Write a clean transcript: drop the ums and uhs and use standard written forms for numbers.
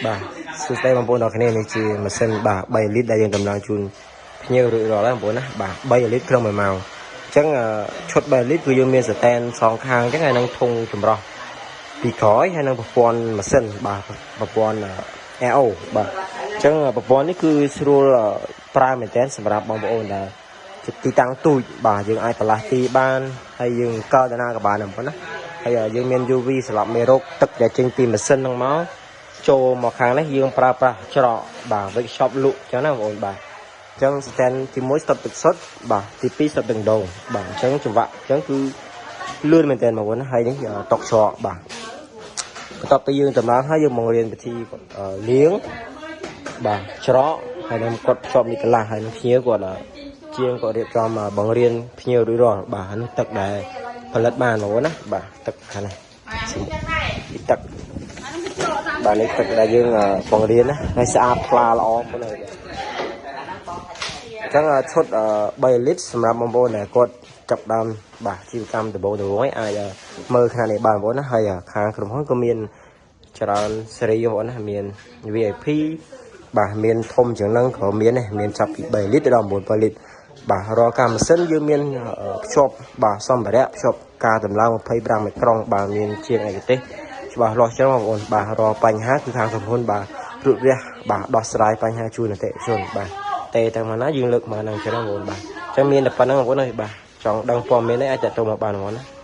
បាទសួស្តីបងប្អូនទាំងគ្នានេះជាម៉ាស៊ីនបាទ3លីត្រដែលយើងតម្លើងជូនភ្ញៀវរួចរាល់ហើយបងប្អូនណាបាទ3លីត្រក្នុង1ម៉ោងអញ្ចឹងឈុត3លីត្រគឺយើងមានស្តែនសងខាងអញ្ចឹងហើយនឹងធុងចម្រោះពីក្រោយហើយនឹងប្រព័ន្ធម៉ាស៊ីនបាទប្រព័ន្ធ AO បាទអញ្ចឹងប្រព័ន្ធនេះគឺស្រួលប្រើមែនទែនសម្រាប់បងប្អូនដែលទីតាំងទូចបាទយើងអាចផ្លាស់ទីបានហើយយើងកើតាណាក៏បានបងប្អូនណាហើយយើងមាន UV សម្រាប់មេរោគទឹកដែលចេញពីម៉ាស៊ីនហ្នឹងមកចូលមកខាងនេះយើងប្រើប្រាស់ច្រកបាទ workshop លក់អញ្ចឹងណាបងប្អូនបាទអញ្ចឹង stand ទី1ស្តុបទឹកសុទ្ធបាទទី2ស្តុបទឹកដូងបាទអញ្ចឹងចង្វាក់អញ្ចឹងគឺលឿនមែនទែនបងប្អូនណាហើយនេះតុកច្រកបាទបន្ទាប់ពីយើងតម្លើងហើយយើងបង្រៀនវិធីលាងបាទច្រកហើយនឹងគាត់ភ្ជាប់នេះកន្លះហើយនឹងភ្ញៀវគាត់ជាងគាត់រៀបចំបង្រៀនភ្ញៀវរួចរាល់បាទនោះទឹកដែលផលិតបានបងប្អូនណាបាទទឹកខាងនេះទឹកបាទនេះទឹកដែលយើងបង្រៀនណាហើយស្អាតថ្លាល្អបងប្អូនអញ្ចឹងឈុត3លីត្រសម្រាប់បងប្អូនដែលគាត់ចាប់ដើមបាទជីវកម្មដំបូងដំបូងឯងអាចមើលខាងនេះបានបងប្អូនណាហើយខាងក្រុមហ៊ុនក៏មានច្រើនសេរីបងប្អូនណាមាន VIP បាទមានធំជាងហ្នឹងក៏មានដែរមានចាប់ពី3លីត្រដល់9លីត្របាទរាល់ការម៉ាស៊ីនយើងមានភ្ជាប់បាទសម្ភារៈភ្ជាប់ការតម្លើង25មីក្រុងបាទមានជាងឯកទេសច្បាស់លាស់ចឹងបងប្អូនបាទរាល់បញ្ហាគឺខាងក្រុមហ៊ុនបាទរួចរះបាទដោះស្រាយបញ្ហាជូនអតិថិជនបាទទេទាំងមកណាយើងលើកមកហ្នឹងចឹងបងប្អូនបាទចឹងមានតែប៉ុណ្្នឹងបងប្អូនអើយបាទចង់ដឹងព័ត៌មាននេះអាចតទៅមកបានបងប្អូនណា។